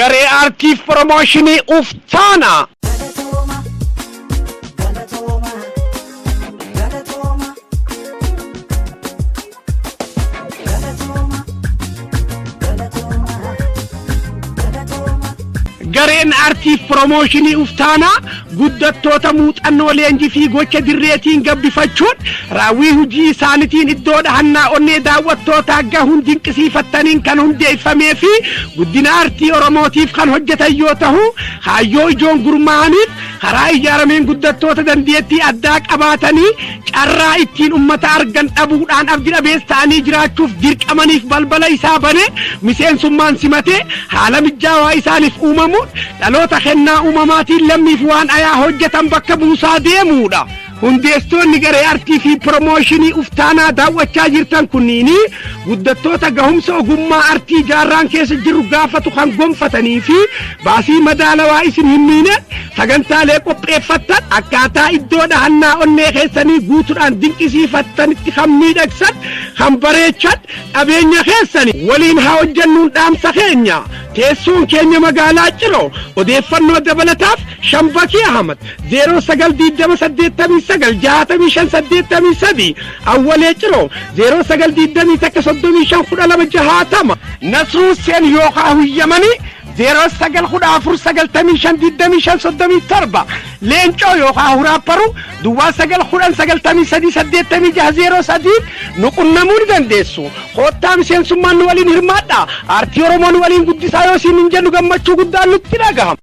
Garee aartiif promooshinii Uftaana. Galatooma, galatooma, galatooma, galatooma, galatooma, galatooma. Gareen aartiif promooshinii Uftaanaa guddattoota muuxannoo leenjii fi gocha dirreetiin gabbifachuun raawwii hojii isaaniitiin iddoo dhahannaa onnee daawwattootaa gahuun dinqisiifattaniin kan hundeeffamee fi guddina aartii Oromootiif kan hojjetan yoo ta'u, kaayyoo ijoon gurmaa'aniif karaa ijaarameen guddattoota dandeettii addaa qabaatanii carraa ittiin ummata argan dhabuudhaan abdi dhabees ta'anii jiraachuuf dirqamaniif balbala isaa bane miseensummaan simatee haala mijaawaa isaaniif uumamuun dhaloota kennaa uumamaatiin lammiif waan ayaa hojjetan bakka buusaa deemuudha. Hundeessitoonni garee artii fi promooshinii Uftaanaa daawwachaa jirtan kunniin guddattoota gahumsa ogummaa artii jaarraan keessa jiru gaafatu kan gonfatanii fi baasii madaalawaa isin hin miine sagantaalee qopheeffattan akkaataa iddoo dhahannaa onnee keessanii guutuudhaan dinqisiifattanitti kan miidhagsan, kan bareechan qabeenya keessani waliin haa hojjennuun dhaamsa keenya. Teessoon keenya magaalaa Ciroo. Odeeffannoo dabalataaf Shambakii Ahmad 0920896583, Awwalee Ciroo 0921351260, Nasruu Seen yookaa Huyyamanii 0914952537, Leencoo yookaa Huraapparuu 0910938603 nu qunnamuu ni dandeessu. Koottaa miseensummaan nu waliin hirmaadha. Aartii Oromoo nu waliin guddisaa yoo siin hin jennu gammachuu guddaan nutti dhagahama.